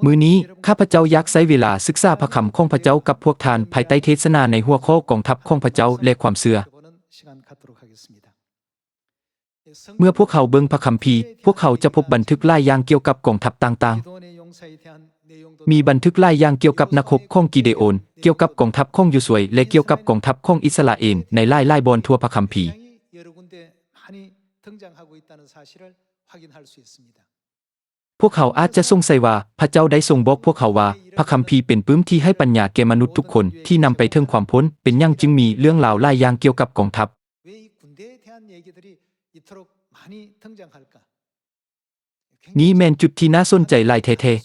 ມື້ນີ້ ຂ້າພະເຈົ້າຢາກໃຊ້ເວລາສຶກສາພະຄຳຂອງພະເຈົ້າກັບພວກທ່ານ ພາຍໃຕ້ເທດສະໜາໃນຫົວຂໍ້ກອງທັບຂອງພະເຈົ້າ ແລະ ຄວາມເຊື່ອ. ເມື່ອພວກເຮົາເບິ່ງພະຄຳພີ, ພວກເຮົາຈະພົບບັນທຶກຫຼາຍຢ່າງກ່ຽວກັບກອງທັບຕ່າງໆ. ມີບັນທຶກຫຼາຍຢ່າງກ່ຽວກັບນັກຮົບຂອງກິເດໂອນ, ກ່ຽວກັບກອງທັບຂອງໂຢຊວຍ ແລະ ກ່ຽວກັບກອງທັບຂອງອິດສະຣາເອນ ໃນຫຼາຍໆບ່ອນທົ່ວພະຄຳພີ. ພວກເຮົາອາດຈະສົງໄສວ່າ ພະເຈົ້າໄດ້ຊົງບອກພວກເຮົາວ່າ ພະຄຳພີເປັນປຶ້ມທີ່ໃຫ້ປັນຍາແກ່ມະນຸດທຸກຄົນ ທີ່ນຳໄປເຖິງຄວາມພົ້ນ. ເປັນຫຍັງຈຶ່ງມີເລື່ອງລາວຫຼາຍຢ່າງກ່ຽວກັບກອງທັບ? ນີ້ແມ່ນຈຸດທີ່ໜ້າສົນໃຈຫຼາຍແທ້ໆ.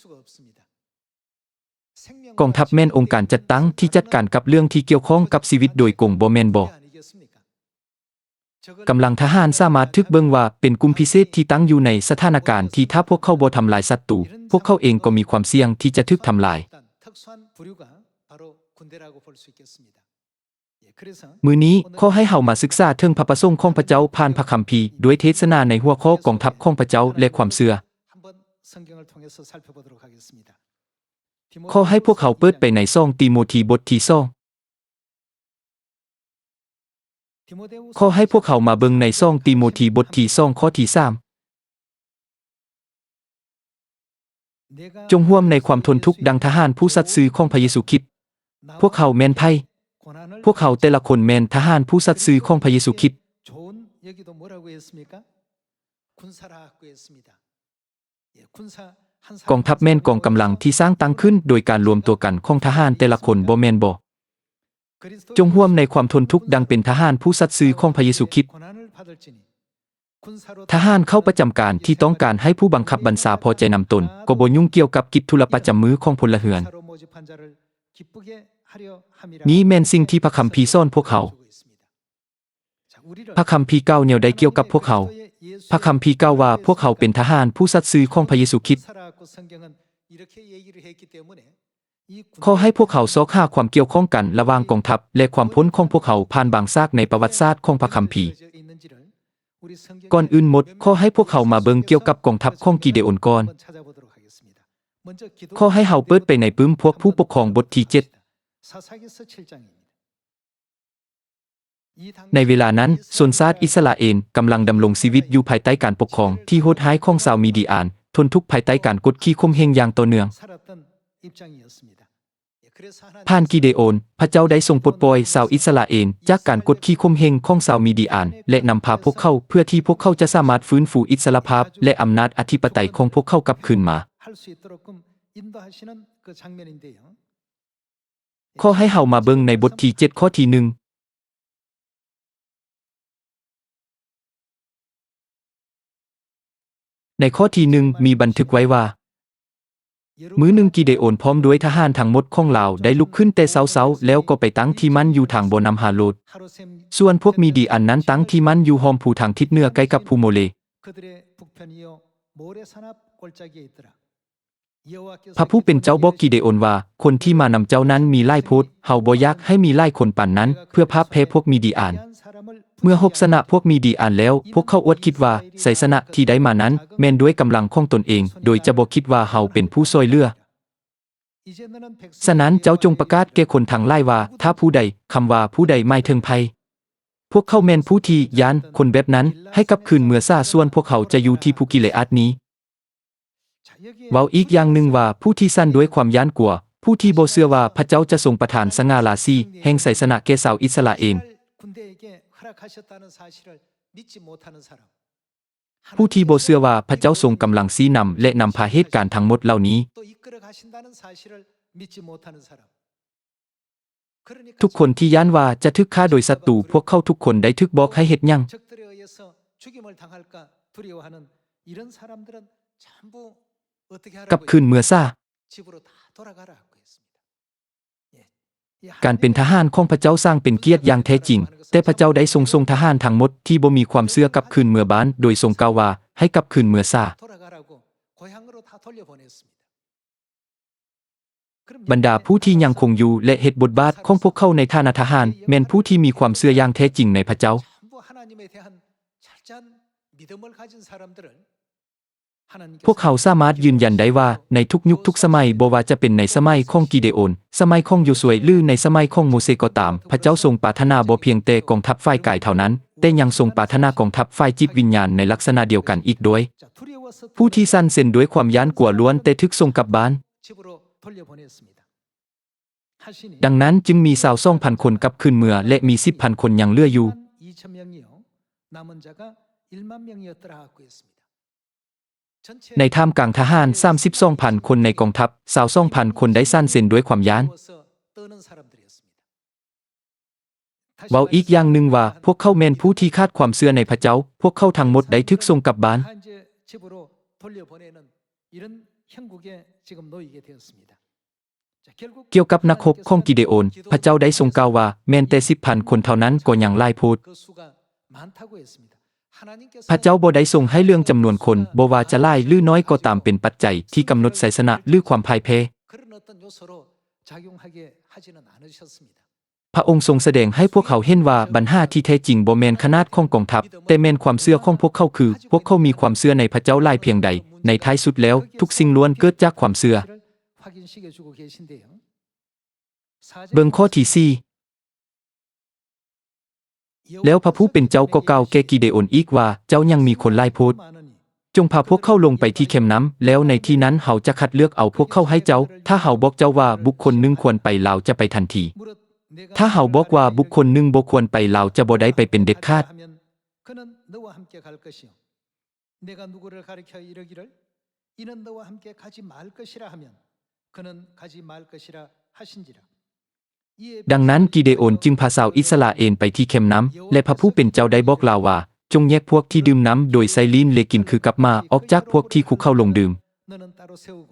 ກອງທັບແມ່ນອົງການຈັດຕັ້ງທີ່ຈັດການກັບເລື່ອງທີ່ກ່ຽວຂ້ອງກັບຊີວິດໂດຍກົງ, ບໍ່ແມ່ນບໍ? ກຳລັງທະຫານສາມາດຖືກເບິ່ງວ່າເປັນກຸ່ມພິເສດທີ່ຕັ້ງຢູ່ໃນສະຖານະການທີ່ຖ້າພວກເຂົາບໍ່ທຳລາຍສັດຕູ, ພວກເຂົາເອງກໍມີຄວາມສ່ຽງທີ່ຈະຖືກທຳລາຍ. ມື້ນີ້ ຂໍໃຫ້ເຮົາມາສຶກສາເຖິງພະປະສົງຂອງພະເຈົ້າຜ່ານພະຄຳພີ ດ້ວຍເທດສະໜາໃນຫົວຂໍ້ກອງທັບຂອງພະເຈົ້າ ແລະ ຄວາມເຊື່ອ. ຂໍໃຫ້ພວກເຮົາເປີດໄປໃນສອງຕີໂມທີບົດທີສອງ. ຂໍໃຫ້ພວກເຮົາມາເບິ່ງໃນສອງຕີໂມທີບົດທີສອງ ຂໍ້ທີສາມ. ຈົ່ງຮ່ວມໃນຄວາມທົນທຸກດັ່ງທະຫານຜູ້ສັດຊື່ຂອງພະເຢຊູຄຣິດ. ພວກເຮົາແມ່ນໃຜ? ພວກເຮົາແຕ່ລະຄົນແມ່ນທະຫານຜູ້ສັດຊື່ຂອງພະເຢຊູຄຣິດ. ກອງທັບແມ່ນກອງກຳລັງທີ່ສ້າງຕັ້ງຂຶ້ນໂດຍການລວມຕົວກັນຂອງທະຫານແຕ່ລະຄົນ, ບໍ່ແມ່ນບໍ? ຈົ່ງຮ່ວມໃນຄວາມທົນທຸກດັ່ງເປັນທະຫານຜູ້ສັດຊື່ຂອງພະເຢຊູຄຣິດ. ທະຫານເຂົ້າປະຈຳການທີ່ຕ້ອງການໃຫ້ຜູ້ບັງຄັບບັນຊາພໍໃຈນຳຕົນ ກໍບໍ່ຫຍຸ້ງກ່ຽວກັບກິດທຸລະປະຈຳມືຂອງພົນລະເຮືອນ. ນີ້ແມ່ນສິ່ງທີ່ພະຄຳພີສອນພວກເຮົາ. ພະຄຳພີກ່າວແນວໃດກ່ຽວກັບພວກເຮົາ? ພະຄຳພີກ່າວວ່າພວກເຮົາເປັນທະຫານຜູ້ສັດຊື່ຂອງພະເຢຊູຄຣິດ. ຂໍໃຫ້ພວກເຮົາຊອກຫາຄວາມກ່ຽວຂ້ອງກັນລະຫວ່າງກອງທັບ ແລະ ຄວາມພົ້ນຂອງພວກເຮົາຜ່ານບາງສາກໃນປະຫວັດສາດຂອງພະຄຳພີ. ກ່ອນອື່ນໝົດ, ຂໍໃຫ້ພວກເຮົາມາເບິ່ງກ່ຽວກັບກອງທັບຂອງກິເດໂອນກ່ອນ. ຂໍໃຫ້ເຮົາເປີດໄປໃນປຶ້ມພວກຜູ້ປົກຄອງບົດທີເຈັດ. ໃນເວລານັ້ນ, ຊົນຊາດອິດສະຣາເອນກຳລັງດຳລົງຊີວິດຢູ່ພາຍໃຕ້ການປົກຄອງທີ່ໂຫດຮ້າຍຂອງຊາວມີດຽນ, ທົນທຸກພາຍໃຕ້ການກົດຂີ່ຂົ່ມເຫງຢ່າງຕໍ່ເນື່ອງ. ຜ່ານກິເດໂອນ, ພະເຈົ້າໄດ້ຊົງປົດປ່ອຍຊາວອິດສະຣາເອນຈາກການກົດຂີ່ຂົ່ມເຫງຂອງຊາວມີດຽນ ແລະ ນຳພາພວກເຂົາເພື່ອທີ່ພວກເຂົາຈະສາມາດຟື້ນຟູອິດສະຫຼະພາບ ແລະ ອຳນາດອະທິປະໄຕຂອງພວກເຂົາກັບຄືນມາ. ຂໍໃຫ້ເຮົາມາເບິ່ງໃນບົດທີເຈັດ ຂໍ້ທີໜຶ່ງ. ໃນຂໍ້ທີໜຶ່ງມີບັນທຶກໄວ້ວ່າ, ມື້ໜຶ່ງກິເດໂອນພ້ອມດ້ວຍທະຫານທັງໝົດຂອງລາວໄດ້ລຸກຂຶ້ນແຕ່ເຊົ້າໆ ແລ້ວກໍໄປຕັ້ງທີ່ໝັ້ນຢູ່ທາງບໍ່ນ້ຳຮາໂຣດ, ສ່ວນພວກມີດຽນນັ້ນຕັ້ງທີ່ໝັ້ນຢູ່ຮ່ອມພູທາງທິດເໜືອໃກ້ກັບພູໂມເລ. ພະຜູ້ເປັນເຈົ້າບອກກິເດໂອນວ່າ, ຄົນທີ່ມານຳເຈົ້ານັ້ນມີຫຼາຍໂພດ, ເຮົາບໍ່ຢາກໃຫ້ມີຫຼາຍຄົນປານນັ້ນ ເພື່ອພາບແພ້ພວກມີດຽນ. ເມື່ອຮົບຊະນະພວກມີດຽນແລ້ວ, ພວກເຂົາອວດຄິດວ່າໄຊຊະນະທີ່ໄດ້ມານັ້ນແມ່ນດ້ວຍກຳລັງຂອງຕົນເອງ, ໂດຍຈະບໍ່ຄິດວ່າເຮົາເປັນຜູ້ຊ່ວຍເຫຼືອ. ສະນັ້ນເຈົ້າຈົ່ງປະກາດແກ່ຄົນທັງຫຼາຍວ່າ, ຖ້າຜູ້ໃດ, ຄຳວ່າຜູ້ໃດໝາຍເຖິງໃຜ? ພວກເຂົາແມ່ນຜູ້ທີ່ຢ້ານຄົນແບບນັ້ນ, ໃຫ້ກັບຄືນເມືອຊາ, ສ່ວນພວກເຮົາຈະຢູ່ທີ່ພູກິເລອາດນີ້. ເວົ້າອີກຢ່າງໜຶ່ງວ່າ, ຜູ້ທີ່ສັ່ນດ້ວຍຄວາມຢ້ານກົວ, ຜູ້ທີ່ບໍ່ເຊື່ອວ່າພະເຈົ້າຈະຊົງປະທານສະຫງ່າລາສີແຫ່ງໄຊຊະນະແກ່ຊາວອິດສະຣາເອນ, ຜູ້ທີ່ບໍ່ເຊື່ອວ່າພະເຈົ້າຊົງກຳລັງຊີ້ນຳ ແລະ ນຳພາເຫດການທັງໝົດເຫຼົ່ານີ້. ທຸກຄົນທີ່ຢ້ານວ່າຈະຖືກຂ້າໂດຍສັດຕູ, ພວກເຂົາທຸກຄົນໄດ້ຖືກບອກໃຫ້ເຮັດຫຍັງ? ກັບຄືນເມືອຊາ. ການເປັນທະຫານຂອງພະເຈົ້າຊ່າງເປັນກຽດຢ່າງແທ້ຈິງ, ແຕ່ພະເຈົ້າໄດ້ຊົງສົ່ງທະຫານທັງໝົດທີ່ບໍ່ມີຄວາມເຊື່ອກັບຄືນເມືອບ້ານ, ໂດຍຊົງກ່າວວ່າ, ໃຫ້ກັບຄືນເມືອຊາ. ບັນດາຜູ້ທີ່ຍັງຄົງຢູ່ ແລະ ເຮັດບົດບາດຂອງພວກເຂົາໃນຖານະທະຫານ ແມ່ນຜູ້ທີ່ມີຄວາມເຊື່ອຢ່າງແທ້ຈິງໃນພະເຈົ້າ. ພວກເຮົາສາມາດຢືນຢັນໄດ້ວ່າ ໃນທຸກຍຸກທຸກສະໄໝ, ບໍ່ວ່າຈະເປັນໃນສະໄໝຂອງກິເດໂອນ, ສະໄໝຂອງໂຢຊວຍ ຫຼື ໃນສະໄໝຂອງໂມເສກໍຕາມ, ພະເຈົ້າຊົງປາດຖະໜາບໍ່ພຽງແຕ່ກອງທັບຝ່າຍກາຍເທົ່ານັ້ນ, ແຕ່ຍັງຊົງປາດຖະໜາກອງທັບຝ່າຍຈິດວິນຍານໃນລັກສະນະດຽວກັນອີກດ້ວຍ. ຜູ້ທີ່ສັ່ນເຊັນດ້ວຍຄວາມຢ້ານກົວລ້ວນແຕ່ຖືກສົ່ງກັບບ້ານ. ດັ່ງນັ້ນຈຶ່ງມີຊາວສອງພັນຄົນກັບຄືນເມືອ ແລະ ມີສິບພັນຄົນຍັງເຫຼືອຢູ່. ໃນທ່າມກາງທະຫານສາມສິບສອງພັນຄົນໃນກອງທັບ, ຊາວສອງພັນຄົນໄດ້ສັ່ນເຊັນດ້ວຍຄວາມຢ້ານ. ເວົ້າອີກຢ່າງໜຶ່ງວ່າ, ພວກເຂົາແມ່ນຜູ້ທີ່ຂາດຄວາມເຊື່ອໃນພະເຈົ້າ, ພວກເຂົາທັງໝົດໄດ້ຖືກສົ່ງກັບບ້ານ. ກ່ຽວກັບນັກຮົບຂອງກິເດໂອນ, ພະເຈົ້າໄດ້ຊົງກ່າວວ່າ, ແມ່ນແຕ່ສິບພັນຄົນເທົ່ານັ້ນກໍຍັງຫຼາຍໂພດ. ພະເຈົ້າບໍ່ໄດ້ຊົງໃຫ້ເລື່ອງຈຳນວນຄົນ, ບໍ່ວ່າຈະຫຼາຍ ຫຼື ໜ້ອຍກໍຕາມ, ເປັນປັດໄຈທີ່ກຳນົດໄຊຊະນະ ຫຼື ຄວາມພ່າຍແພ້. ພະອົງຊົງສະແດງໃຫ້ພວກເຮົາເຫັນວ່າບັນຫາທີ່ແທ້ຈິງບໍ່ແມ່ນຂະໜາດຂອງກອງທັບ, ແຕ່ແມ່ນຄວາມເຊື່ອຂອງພວກເຂົາ, ຄືພວກເຂົາມີຄວາມເຊື່ອໃນພະເຈົ້າຫຼາຍພຽງໃດ. ໃນທ້າຍສຸດແລ້ວ, ທຸກສິ່ງລ້ວນເກີດຈາກຄວາມເຊື່ອ. ເບິ່ງຂໍ້ທີສີ່. ແລ້ວພະຜູ້ເປັນເຈົ້າກໍກ່າວແກ່ກິເດໂອນອີກວ່າ, ເຈົ້າຍັງມີຄົນຫຼາຍໂພດ. ຈົ່ງພາພວກເຂົາລົງໄປທີ່ແຄມນ້ຳ, ແລ້ວໃນທີ່ນັ້ນເຮົາຈະຄັດເລືອກເອົາພວກເຂົາໃຫ້ເຈົ້າ. ຖ້າເຮົາບອກເຈົ້າວ່າບຸກຄົນໜຶ່ງຄວນໄປ, ລາວຈະໄປທັນທີ. ຖ້າເຮົາບອກວ່າບຸກຄົນໜຶ່ງບໍ່ຄວນໄປ, ລາວຈະບໍ່ໄດ້ໄປເປັນເດັດຂາດ. 내가 누구를 가리켜 이르기를 이는 너와 함께 가지 말 것이라 하면 그는 가지 말 것이라 하신지라. ດັ່ງນັ້ນ ກິເດໂອນຈຶ່ງພາຊາວອິດສະຣາເອນໄປທີ່ແຄມນ້ຳ, ແລະ ພະຜູ້ເປັນເຈົ້າໄດ້ບອກລາວວ່າ, ຈົ່ງແຍກພວກທີ່ດື່ມນ້ຳໂດຍໃຊ້ລີ້ນເລກິນຄືກັບໝາ, ອອກຈາກພວກທີ່ຄຸກເຂົ້າລົງດື່ມ. 너는 따로 세우고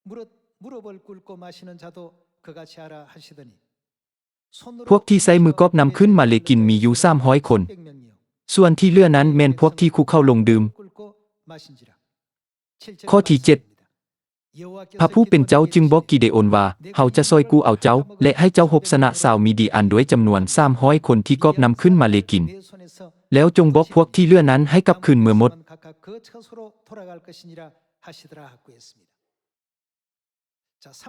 무릇 무릎을 꿇고 마시는 자도 그같이 하라 하시더니 ພວກທີ່ໃຊ້ມືກອບນ້ຳຂຶ້ນມາເລກິນມີຢູ່ສາມຮ້ອຍຄົນ, ສ່ວນທີ່ເຫຼືອນັ້ນແມ່ນພວກທີ່ຄຸກເຂົ້າລົງດື່ມ. ຂໍ້ທີເຈັດ. ພະຜູ້ເປັນເຈົ້າຈຶ່ງບອກກິເດໂອນວ່າ, ເຮົາຈະຊ່ອຍກູ້ເອົາເຈົ້າ ແລະ ໃຫ້ເຈົ້າຮົບຊະນະຊາວມິດຍານດ້ວຍຈຳນວນສາມຮ້ອຍຄົນທີ່ກອບນ້ຳຂຶ້ນມາເລກິນ. ແລ້ວຈົ່ງບອກພວກທີ່ເຫຼືອນັ້ນໃຫ້ກັບຄືນເມືອໝົດ.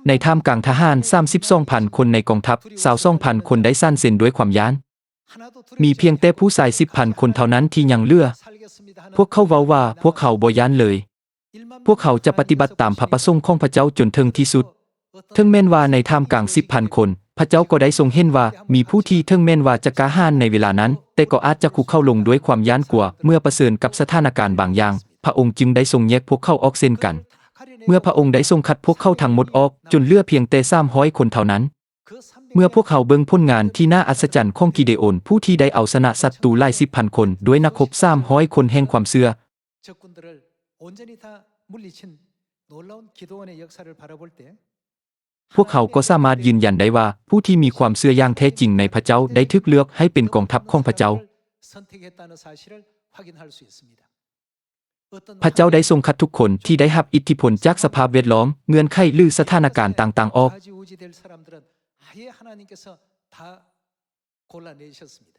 ໃນທ່າມກາງທະຫານສາມສິບສອງພັນຄົນໃນກອງທັບ, ຊາວສອງພັນຄົນໄດ້ສັ່ນເຊັນດ້ວຍຄວາມຢ້ານ. ມີພຽງແຕ່ຜູ້ຊາຍສິບພັນຄົນເທົ່ານັ້ນທີ່ຍັງເຫຼືອ. ພວກເຂົາເວົ້າວ່າ, ພວກເຮົາບໍ່ຢ້ານເລີຍ. ພວກເຮົາຈະປະຕິບັດຕາມພະປະສົງຂອງພະເຈົ້າຈົນເຖິງທີ່ສຸດ. ເຖິງແມ່ນວ່າໃນທ່າມກາງສິບພັນຄົນ, ພະເຈົ້າກໍໄດ້ຊົງເຫັນວ່າມີຜູ້ທີ່ເຖິງແມ່ນວ່າຈະກ້າຫານໃນເວລານັ້ນ, ແຕ່ກໍອາດຈະຄຸກເຂົ້າລົງດ້ວຍຄວາມຢ້ານກົວເມື່ອປະເຊີນກັບສະຖານະການບາງຢ່າງ. ພະອົງຈຶ່ງໄດ້ຊົງແຍກພວກເຂົາອອກເຊັ່ນກັນ. ເມື່ອພະອົງໄດ້ຊົງຄັດພວກເຂົາທັງໝົດອອກ, ຈົນເຫຼືອພຽງແຕ່ສາມຮ້ອຍຄົນເທົ່ານັ້ນ. ເມື່ອພວກເຮົາເບິ່ງຜົນງານທີ່ໜ້າອັດສະຈັນຂອງກິເດໂອນ, ຜູ້ທີ່ໄດ້ເອົາຊະນະສັດຕູຫຼາຍສິບພັນຄົນດ້ວຍນັກຮົບສາມຮ້ອຍຄົນແຫ່ງຄວາມເຊື່ອ, 적군들을 온전히 다 물리친 놀라운 기도원의 역사를 바라볼 때 ພວກເຮົາກໍສາມາດຢືນຢັນໄດ້ວ່າ ຜູ້ທີ່ມີຄວາມເຊື່ອຢ່າງແທ້ຈິງໃນພະເຈົ້າໄດ້ຖືກເລືອກໃຫ້ເປັນກອງທັບຂອງພະເຈົ້າ. 선택했다는 사실을 확인할 수 있습니다. ພະເຈົ້າໄດ້ຊົງຄັດທຸກຄົນທີ່ໄດ້ຮັບອິດທິພົນຈາກສະພາບແວດລ້ອມ, ເງື່ອນໄຂ ຫຼື ສະຖານະການຕ່າງໆອອກ. 우지될 사람들은 아예 하나님께서 다 골라내셨습니다.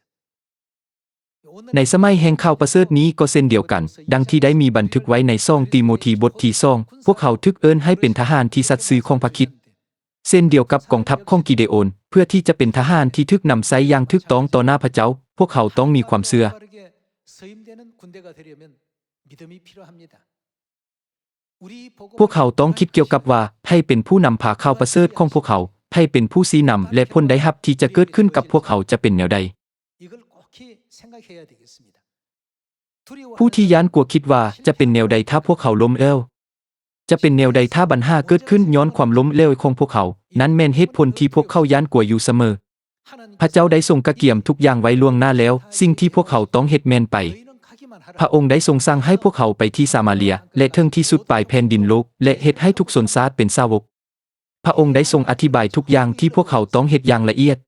ໃນສະໄໝແຫ່ງຂ່າວປະເສີດນີ້ກໍເຊັ່ນດຽວກັນ, ດັ່ງທີ່ໄດ້ມີບັນທຶກໄວ້ໃນສອງຕີໂມທີບົດທີສອງ, ພວກເຮົາຖືກເອີ້ນໃຫ້ເປັນທະຫານທີ່ສັດຊື່ຂອງພະຄຣິດ. ເຊັ່ນດຽວກັບກອງທັບຂອງກິເດໂອນ, ເພື່ອທີ່ຈະເປັນທະຫານທີ່ຖືກນຳໃຊ້ຢ່າງຖືກຕ້ອງຕໍ່ໜ້າພະເຈົ້າ, ພວກເຮົາຕ້ອງມີຄວາມເຊື່ອ.ພວກເຮົາຕ້ອງຄິດກ່ຽວກັບວ່າ ໃຜເປັນຜູ້ນຳພາຂ່າວປະເສີດຂອງພວກເຮົາ, ໃຜເປັນຜູ້ຊີ້ນຳ ແລະ ຜົນໄດ້ຮັບທີ່ຈະເກີດຂຶ້ນກັບພວກເຮົາຈະເປັນແນວໃດ. 이걸 꼭 생각해야 되겠습니다. ຜູ້ທີ່ຢ້ານກົວຄິດວ່າຈະເປັນແນວໃດຖ້າພວກເຮົາລົ້ມເຫຼວ? ຈະເປັນແນວໃດຖ້າບັນຫາເກີດຂຶ້ນຍ້ອນຄວາມລົ້ມເຫຼວຂອງພວກເຮົາ? ນັ້ນແມ່ນເຫດຜົນທີ່ພວກເຂົາຢ້ານກົວຢູ່ສະເໝີ. ພະເຈົ້າໄດ້ຊົງກະກຽມທຸກຢ່າງໄວ້ລ່ວງໜ້າແລ້ວ, ສິ່ງທີ່ພວກເຮົາຕ້ອງເຮັດແມ່ນໄປ. ພະອົງໄດ້ຊົງສັ່ງໃຫ້ພວກເຮົາໄປທີ່ສາມາເລຍ ແລະ ເຖິງທີ່ສຸດປາຍແຜ່ນດິນໂລກ ແລະ ເຮັດໃຫ້ທຸກຊົນຊາດເປັນສາວົກ. ພະອົງໄດ້ຊົງອະທິບາຍທຸກຢ່າງທີ່ພວກເຮົາຕ້ອງເຮັດຢ່າງລະອຽດ.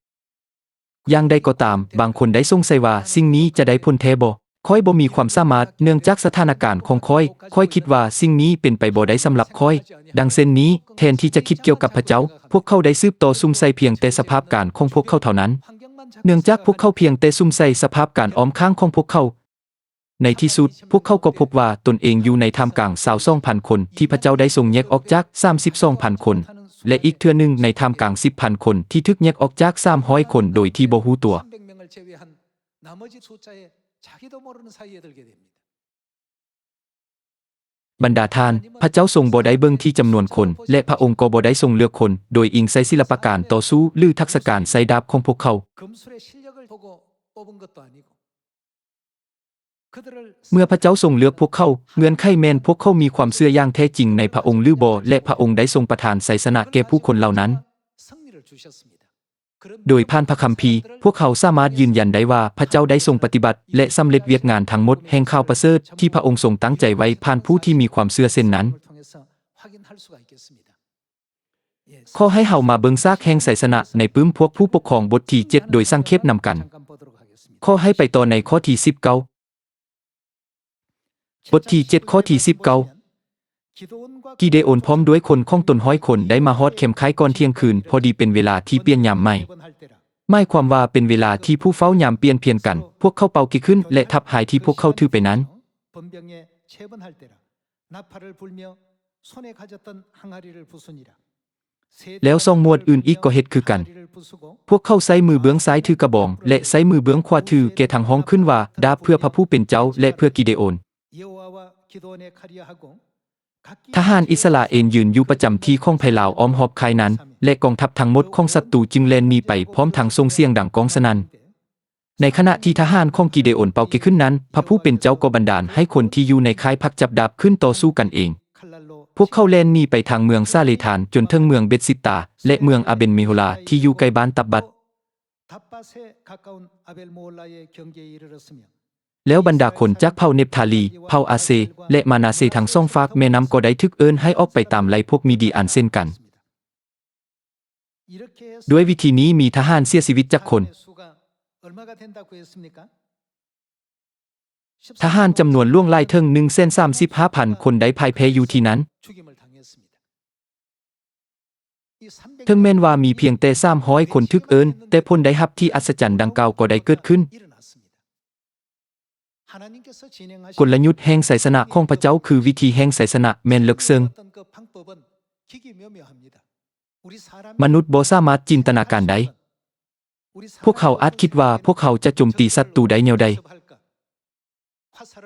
ຢ່າງໃດກໍຕາມ, ບາງຄົນໄດ້ສົງໄສວ່າສິ່ງນີ້ຈະໄດ້ຜົນແທ້ບໍ່? ຂ້ອຍບໍ່ມີຄວາມສາມາດເນື່ອງຈາກສະຖານະການຂອງຂ້ອຍ. ຂ້ອຍຄິດວ່າສິ່ງນີ້ເປັນໄປບໍ່ໄດ້ສຳລັບຂ້ອຍ. ດັ່ງເຊັ່ນນີ້, ແທນທີ່ຈະຄິດກ່ຽວກັບພະເຈົ້າ, ພວກເຂົາໄດ້ສືບຕໍ່ສຸມໃສ່ພຽງແຕ່ສະພາບການຂອງພວກເຂົາເທົ່ານັ້ນ. ເນື່ອງຈາກພວກເຂົາພຽງແຕ່ສຸມໃສ່ສະພາບການອ້ອມຂ້າງຂອງພວກເຂົາ, ໃນທີ່ສຸດ, ພວກເຂົາກໍພົບວ່າຕົນເອງຢູ່ໃນທ່າມກາງຊາວສອງພັນຄົນທີ່ພະເຈົ້າໄດ້ຊົງແຍກອອກຈາກສາມສິບສອງພັນຄົນ ແລະ ອີກເທື່ອໜຶ່ງໃນທ່າມກາງສິບພັນຄົນທີ່ຖືກແຍກອອກຈາກສາມຮ້ອຍຄົນໂດຍທີ່ບໍ່ຮູ້ຕົວ. ບັນດາທ່ານ, ພະເຈົ້າຊົງບໍ່ໄດ້ເບິ່ງທີ່ຈຳນວນຄົນ ແລະ ພະອົງກໍບໍ່ໄດ້ຊົງເລືອກຄົນໂດຍອີງໃສ່ສິລະປະການຕໍ່ສູ້ ຫຼື ທັກສະການໃຊ້ດາບຂອງພວກເຂົາ. ເມື່ອພະເຈົ້າຊົງເລືອກພວກເຂົາ, ເງື່ອນໄຂແມ່ນພວກເຂົາມີຄວາມເຊື່ອຢ່າງແທ້ຈິງໃນພະອົງຫຼືບໍ່ ແລະ ພະອົງໄດ້ຊົງປະທານໄຊຊະນະແກ່ຜູ້ຄົນເຫຼົ່ານັ້ນ. ໂດຍຜ່ານພະຄຳພີ, ພວກເຮົາສາມາດຢືນຢັນໄດ້ວ່າພະເຈົ້າໄດ້ຊົງປະຕິບັດ ແລະ ສຳເລັດວຽກງານທັງໝົດແຫ່ງຂ່າວປະເສີດທີ່ພະອົງຊົງຕັ້ງໃຈໄວ້ຜ່ານຜູ້ທີ່ມີຄວາມເຊື່ອເຊັ່ນນັ້ນ. ຂໍໃຫ້ເຮົາມາເບິ່ງຊາກແຫ່ງໄຊຊະນະໃນປຶ້ມພວກຜູ້ປົກຄອງບົດທີເຈັດໂດຍສັງເຂບນຳກັນ. ຂໍໃຫ້ໄປຕໍ່ໃນຂໍ້ທີສິບເກົ້າ. ບົດທີເຈັດ ຂໍ້ທີສິບເກົ້າ. ກິເດໂອນພ້ອມດ້ວຍຄົນຂອງຕົນຮ້ອຍຄົນໄດ້ມາຮອດແຄມຄ້າຍກ່ອນທ່ຽງຄືນ, ພໍດີເປັນເວລາທີ່ປ່ຽນຍາມໃໝ່. ໝາຍຄວາມວ່າເປັນເວລາທີ່ຜູ້ເຝົ້າຍາມປ່ຽນປ່ຽນກັນ, ພວກເຂົາເປົ່າກີ້ຂຶ້ນ ແລະ ທັບຮາຍທີ່ພວກເຂົາຖືໄປນັ້ນ. ແລ້ວສອງໝວດອື່ນອີກກໍເຮັດຄືກັນ. ພວກເຂົາໃຊ້ມືເບື້ອງຊ້າຍຖືກະບອງ ແລະ ໃຊ້ມືເບື້ອງຂວາຖືແກທັງຮ້ອງຂຶ້ນວ່າ ດາບເພື່ອພະຜູ້ເປັນເຈົ້າ ແລະ ເພື່ອກິເດໂອນ. ທະຫານອິດສະຣາເອນຢືນຢູ່ປະຈຳທີ່ຂອງໄພລາວອ້ອມຮອບຄ້າຍນັ້ນ ແລະ ກອງທັບທັງໝົດຂອງສັດຕູຈຶ່ງແລ່ນໜີໄປພ້ອມທັງສົ່ງສຽງດັງກ້ອງສະໜັ່ນ. ໃນຂະນະທີ່ທະຫານຂອງກິເດໂອນເປົ່າເກຂຶ້ນນັ້ນ, ພະຜູ້ເປັນເຈົ້າກໍບັນດານໃຫ້ຄົນທີ່ຢູ່ໃນຄ້າຍພັກຈັບດາບຂຶ້ນຕໍ່ສູ້ກັນເອງ. ພວກເຂົາແລ່ນໜີໄປທາງເມືອງຊາເລທານຈົນເຖິງເມືອງເບັດຊິດຕາ ແລະ ເມືອງອາເບັນເມໂຮລາທີ່ຢູ່ໃກ້ບ້ານຕັບບັດ. ແລ້ວບັນດາຄົນຈາກເຜົ່າເນັບທາລີ, ເຜົ່າອາເຊ ແລະ ມານາເຊທັງສອງຟາກແມ່ນ້ຳກໍໄດ້ຖືກເອີ້ນໃຫ້ອອກໄປຕາມໄລ່ພວກມີດີອັນເຊັ່ນກັນ. ດ້ວຍວິທີນີ້ມີທະຫານເສຍຊີວິດຈັກຄົນ? ທະຫານຈຳນວນຫຼວງຫຼາຍເຖິງໜຶ່ງແສນສາມສິບຫ້າພັນຄົນໄດ້ພ່າຍແພ້ຢູ່ທີ່ນັ້ນ. ເຖິງແມ່ນວ່າມີພຽງແຕ່ສາມຮ້ອຍຄົນຖືກເອີ້ນ, ແຕ່ຜົນໄດ້ຮັບທີ່ອັດສະຈັນດັ່ງກ່າວກໍໄດ້ເກີດຂຶ້ນ. ກົນລະຍຸດແຫ່ງໄຊຊະນະຂອງພະເຈົ້າຄືວິທີແຫ່ງໄຊຊະນະແມ່ນເລິກເຊິ່ງ. ມະນຸດບໍ່ສາມາດຈິນຕະນາການໄດ້. ພວກເຮົາອາດຄິດວ່າພວກເຮົາຈະໂຈມຕີສັດຕູໄດ້ແນວໃດ?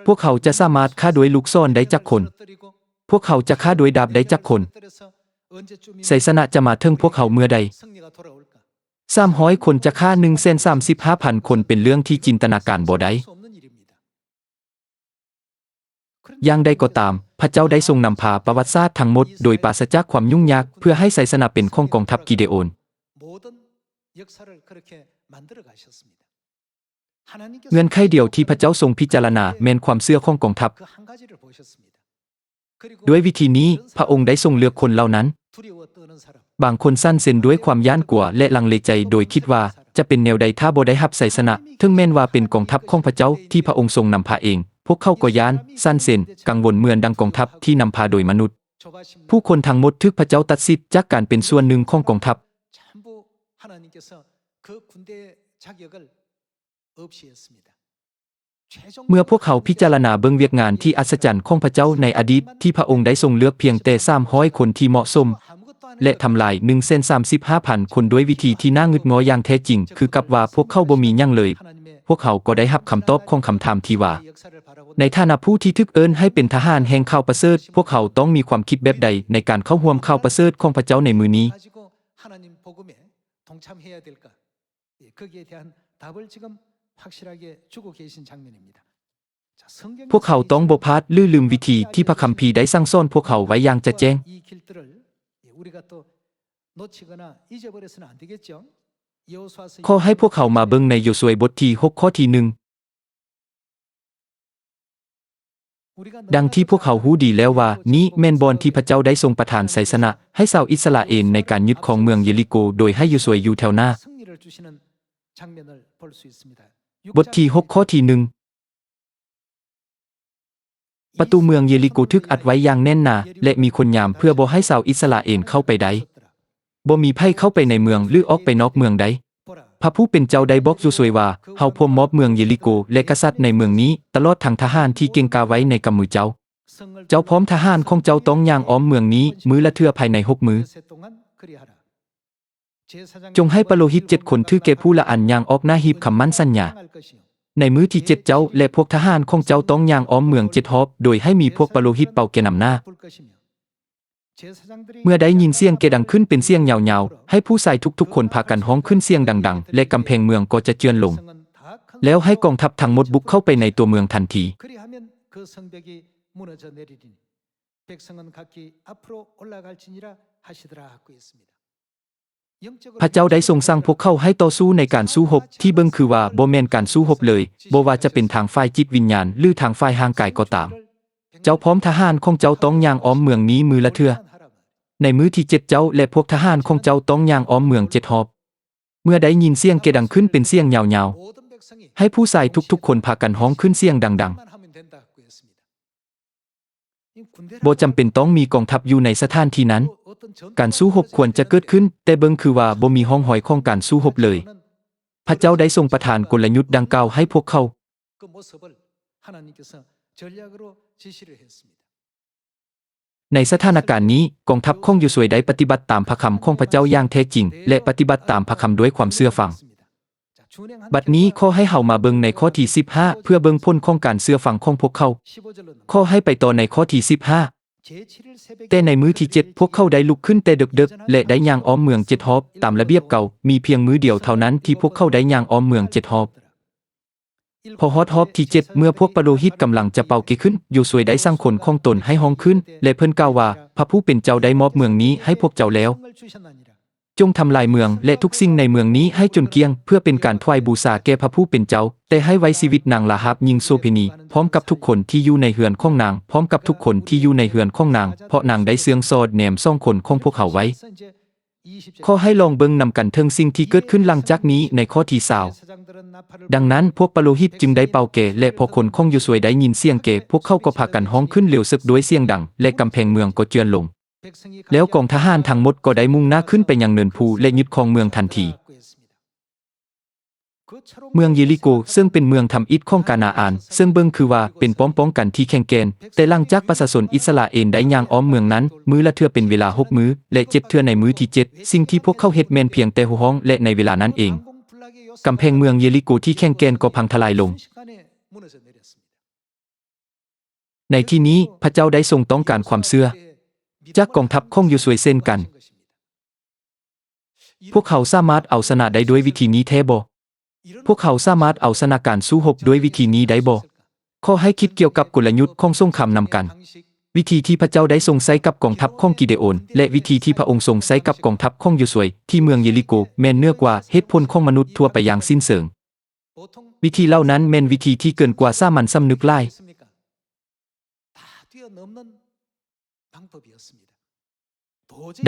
ພວກເຮົາຈະສາມາດຂ້າດ້ວຍລູກສອນໄດ້ຈັກຄົນ? ພວກເຮົາຈະຂ້າດ້ວຍດາບໄດ້ຈັກຄົນ? ໄຊຊະນະຈະມາເຖິງພວກເຮົາເມື່ອໃດ? ສາມຮ້ອຍຄົນຈະຂ້າໜຶ່ງແສນສາມສິບຫ້າພັນຄົນເປັນເລື່ອງທີ່ຈິນຕະນາການບໍ່ໄດ້. ຢ່າງໃດກໍຕາມ, ພະເຈົ້າໄດ້ຊົງນຳພາປະຫວັດສາດທັງໝົດໂດຍປາສະຈາກຄວາມຫຍຸ້ງຍາກ ເພື່ອໃຫ້ໄຊຊະນະເປັນຂອງກອງທັບກິເດໂອນ. ເງື່ອນໄຂດຽວທີ່ພະເຈົ້າຊົງພິຈາລະນາແມ່ນຄວາມເຊື່ອຂອງກອງທັບ. ດ້ວຍວິທີນີ້, ພະອົງໄດ້ຊົງເລືອກຄົນເຫຼົ່ານັ້ນ. ບາງຄົນສັ່ນເຊັນດ້ວຍຄວາມຢ້ານກົວ ແລະ ລັງເລໃຈ ໂດຍຄິດວ່າຈະເປັນແນວໃດຖ້າບໍ່ໄດ້ຮັບໄຊຊະນະ, ເຖິງແມ່ນວ່າເປັນກອງທັບຂອງພະເຈົ້າທີ່ພະອົງຊົງນຳພາເອງ, ພວກເຂົາກໍຢ້ານ, ສັ່ນເຊັນ, ກັງວົນເໝືອນດັ່ງກອງທັບທີ່ນຳພາໂດຍມະນຸດ. ຜູ້ຄົນທັງໝົດຖືກພະເຈົ້າຕັດສິດຈາກການເປັນສ່ວນໜຶ່ງຂອງກອງທັບ. 그 군대 자격을 없이 했습니다. ເມື່ອພວກເຮົາພິຈາລະນາເບິ່ງວຽກງານທີ່ອັດສະຈັນຂອງພະເຈົ້າໃນອະດີດ ທີ່ພະອົງໄດ້ຊົງເລືອກພຽງແຕ່ສາມຮ້ອຍຄົນທີ່ເໝາະສົມ ແລະ ທຳລາຍໜຶ່ງແສນສາມສິບຫ້າພັນຄົນດ້ວຍວິທີທີ່ໜ້າງຶດງໍຢ່າງແທ້ຈິງ, ຄືກັບວ່າພວກເຂົາບໍ່ມີຫຍັງເລີຍ, ພວກເຮົາກໍໄດ້ຮັບຄຳຕອບຂອງຄຳຖາມທີ່ວ່າ, ໃນຖານະຜູ້ທີ່ຖືກເອີ້ນໃຫ້ເປັນທະຫານແຫ່ງຂ່າວປະເສີດ, ພວກເຮົາຕ້ອງມີຄວາມຄິດແບບໃດໃນການເຂົ້າຮ່ວມຂ່າວປະເສີດຂອງພະເຈົ້າໃນມື້ນີ້? 예, 거기에 대한 답을 지금 확실하게 주고 계신 장면입니다. 자, 성경이 ພວກເຮົາຕ້ອງບໍ່ພາດ ຫຼື ລືມວິທີທີ່ພະຄຳພີໄດ້ສັ່ງສອນພວກເຮົາໄວ້ຢ່າງຈະແຈ້ງ. 이 길들을, 예, 우리가 또 놓치거나 잊어버려서는 안 되겠죠. 여호수아 ຂໍໃຫ້ພວກເຮົາມາເບິ່ງໃນໂຢຊວຍບົດທີຫົກ ຂໍ້ທີໜຶ່ງ. ດັ່ງທີ່ພວກເຮົາຮູ້ດີແລ້ວວ່າ ນີ້ແມ່ນບ່ອນທີ່ພະເຈົ້າໄດ້ຊົງປະທານໄຊຊະນະໃຫ້ຊາວອິດສະຣາເອນໃນການຍຶດຄອງເມືອງເຢລິໂກ ໂດຍໃຫ້ໂຢຊວຍຢູ່ແຖວໜ້າ. ບົດທີຫົກ ຂໍ້ທີໜຶ່ງ. ປະຕູເມືອງເຢລິໂກຖືກອັດໄວ້ຢ່າງແໜ້ນໜາ ແລະ ມີຄົນຍາມເພື່ອບໍ່ໃຫ້ຊາວອິດສະຣາເອນເຂົ້າໄປໄດ້. ບໍ່ມີໃຜເຂົ້າໄປໃນເມືອງ ຫຼື ອອກໄປນອກເມືອງໄດ້. ພະຜູ້ເປັນເຈົ້າໄດ້ບອກໂຢຊວຍວ່າ, ເຮົາພ້ອມມອບເມືອງເຢລິໂກ ແລະ ກະສັດໃນເມືອງນີ້, ຕະຫຼອດທັງທະຫານທີ່ເກັ່ງກ້າໄວ້ໃນກຳມືເຈົ້າ. ເຈົ້າພ້ອມທະຫານຂອງເຈົ້າຕ້ອງຍ່າງອ້ອມເມືອງນີ້ມື້ລະເທື່ອພາຍໃນຫົກມື້. ຈົ່ງໃຫ້ປະໂລຫິດເຈັດຄົນຖືແກ່ຜູ້ລະອັນຍ່າງອອກໜ້າຮີບຄຳໝັ້ນສັນຍາ. ໃນມື້ທີເຈັດເຈົ້າ ແລະ ພວກທະຫານຂອງເຈົ້າຕ້ອງຍ່າງອ້ອມເມືອງເຈັດຮອບ, ໂດຍໃຫ້ມີພວກປະໂລຫິດເປົ່າແກນຳໜ້າ. ເມື່ອໄດ້ຍິນສຽງແກດັງຂຶ້ນເປັນສຽງຍາວໆ, ໃຫ້ຜູ້ຊາຍທຸກໆຄົນພາກັນຮ້ອງຂຶ້ນສຽງດັງໆ ແລະ ກຳແພງເມືອງກໍຈະເຈື່ອນລົງ. ແລ້ວໃຫ້ກອງທັບທັງໝົດບຸກເຂົ້າໄປໃນຕົວເມືອງທັນທີ. 하시더라 하고 있습니다. ພະເຈົ້າໄດ້ຊົງສັ່ງພວກເຂົາໃຫ້ຕໍ່ສູ້ໃນການສູ້ຮົບທີ່ເບິ່ງຄືວ່າບໍ່ແມ່ນການສູ້ຮົບເລີຍ, ບໍ່ວ່າຈະເປັນທາງຝ່າຍຈິດວິນຍານ ຫຼື ທາງຝ່າຍຮ່າງກາຍກໍຕາມ. ເຈົ້າພ້ອມທະຫານຂອງເຈົ້າຕ້ອງຍ່າງອ້ອມເມືອງນີ້ມື້ລະເທື່ອ. ໃນມື້ທີເຈັດເຈົ້າ ແລະ ພວກທະຫານຂອງເຈົ້າຕ້ອງຍ່າງອ້ອມເມືອງເຈັດຮອບ. ເມື່ອໄດ້ຍິນສຽງແກດັງຂຶ້ນເປັນສຽງຍາວໆ, ໃຫ້ຜູ້ຊາຍທຸກໆຄົນພາກັນຮ້ອງຂຶ້ນສຽງດັງໆ. ບໍ່ຈຳເປັນຕ້ອງມີກອງທັບຢູ່ໃນສະຖານທີ່ນັ້ນ. ການສູ້ຮົບຄວນຈະເກີດຂຶ້ນ, ແຕ່ເບິ່ງຄືວ່າບໍ່ມີຮ່ອງຮອຍຂອງການສູ້ຮົບເລີຍ. ພະເຈົ້າໄດ້ຊົງປະທານກົນລະຍຸດດັ່ງກ່າວໃຫ້ພວກເຂົາ. 그 모습을 하나님께서 전략으로 지시를 했습니다. ໃນສະຖານະການນີ້, ກອງທັບຂອງໂຢຊວຍໄດ້ປະຕິບັດຕາມພະຄຳຂອງພະເຈົ້າຢ່າງແທ້ຈິງ ແລະ ປະຕິບັດຕາມພະຄຳດ້ວຍຄວາມເຊື່ອຟັງ. ບັດນີ້ຂໍໃຫ້ເຮົາມາເບິ່ງໃນຂໍ້ທີສິບຫ້າ ເພື່ອເບິ່ງຜົນຂອງການເຊື່ອຟັງຂອງພວກເຂົາ. ຂໍໃຫ້ໄປຕໍ່ໃນຂໍ້ທີສິບຫ້າ. ແຕ່ໃນມື້ທີເຈັດ ພວກເຂົາໄດ້ລຸກຂຶ້ນແຕ່ເດິກໆ ແລະ ໄດ້ຍ່າງອ້ອມເມືອງເຈັດຮອບ, ຕາມລະບຽບເກົ່າ, ມີພຽງມື້ດຽວເທົ່ານັ້ນທີ່ພວກເຂົາໄດ້ຍ່າງອ້ອມເມືອງເຈັດຮອບ. ພໍຮອດຮອບທີເຈັດ ເມື່ອພວກປະໂລຫິດກຳລັງຈະເປົ່າເກຂຶ້ນ, ໂຢຊວຍໄດ້ສັ່ງຄົນຂອງຕົນໃຫ້ຮ້ອງຂຶ້ນ, ແລະ ເພິ່ນກ່າວວ່າ, ພະຜູ້ເປັນເຈົ້າໄດ້ມອບເມືອງນີ້ໃຫ້ພວກເຈົ້າແລ້ວ. ຈົ່ງທຳລາຍເມືອງ ແລະ ທຸກສິ່ງໃນເມືອງນີ້ໃຫ້ຈົນກ້ຽງ, ເພື່ອເປັນການຖວາຍບູຊາແກ່ພະຜູ້ເປັນເຈົ້າ, ແຕ່ໃຫ້ໄວ້ຊີວິດນາງລາຮາບຍິງໂສເພນີ, ພ້ອມກັບທຸກຄົນທີ່ຢູ່ໃນເຮືອນຂອງນາງ, ພ້ອມກັບທຸກຄົນທີ່ຢູ່ໃນເຮືອນຂອງນາງ, ເພາະນາງໄດ້ເຊື່ອງສອດແນມສອງຄົນຂອງພວກເຮົາໄວ້. ຂໍໃຫ້ລອງເບິ່ງນຳກັນເຖິງສິ່ງທີ່ເກີດຂຶ້ນຫຼັງຈາກນີ້ໃນຂໍ້ທີຊາວ. ດັ່ງນັ້ນ, ພວກປະໂລຫິດຈຶ່ງໄດ້ເປົ່າແກ, ແລະ ພໍຄົນຂອງໂຢຊວຍໄດ້ຍິນສຽງແກ, ພວກເຂົາກໍພາກັນຮ້ອງຂຶ້ນເລວເສິກດ້ວຍສຽງດັງ, ແລະ ກຳແພງເມືອງກໍເຈື່ອນລົງ. ແລ້ວກອງທະຫານທັງໝົດກໍໄດ້ມຸ່ງໜ້າຂຶ້ນໄປຍັງເນີນພູ ແລະ ຍຶດຄອງເມືອງທັນທີ. ເມືອງເຢລິໂກ ເຊິ່ງເປັນເມືອງທຳອິດຂອງການາອານ, ເຊິ່ງເບິ່ງຄືວ່າເປັນປ້ອມປ້ອງກັນທີ່ແຂງແກ່ນ, ແຕ່ຫຼັງຈາກປະຊາຊົນອິດສະຣາເອນໄດ້ຍ່າງອ້ອມເມືອງນັ້ນ ມື້ລະເທື່ອເປັນເວລາຫົກມື້ ແລະ ເຈັດເທື່ອໃນມື້ທີເຈັດ, ສິ່ງທີ່ພວກເຂົາເຮັດແມ່ນພຽງແຕ່ໂຫ່ຮ້ອງ ແລະ ໃນເວລານັ້ນເອງ, ກຳແພງເມືອງເຢລິໂກທີ່ແຂງແກ່ນກໍພັງທະລາຍລົງ. ໃນທີ່ນີ້, ພະເຈົ້າໄດ້ຊົງຕ້ອງການຄວາມເຊື່ອຈາກກອງທັບຂອງໂຢຊວຍເຊັ່ນກັນ. ພວກເຮົາສາມາດເອົາຊະນະໄດ້ດ້ວຍວິທີນີ້ແທ້ບໍ່? ພວກເຮົາສາມາດເອົາຊະນະການສູ້ຮົບດ້ວຍວິທີນີ້ໄດ້ບໍ່? ຂໍໃຫ້ຄິດກ່ຽວກັບກົນລະຍຸດຂອງສົງຄາມນຳກັນ. ວິທີທີ່ພະເຈົ້າໄດ້ຊົງໃຊ້ກັບກອງທັບຂອງກິເດໂອນ ແລະ ວິທີທີ່ພະອົງຊົງໃຊ້ກັບກອງທັບຂອງໂຢຊວຍທີ່ເມືອງເຢລິໂກ ແມ່ນເໜືອກວ່າເຫດຜົນຂອງມະນຸດທົ່ວໄປຢ່າງສິ້ນເຊີງ. ວິທີເຫຼົ່ານັ້ນແມ່ນວິທີທີ່ເກີນກວ່າສາມັນສຳນຶກຫຼາຍ.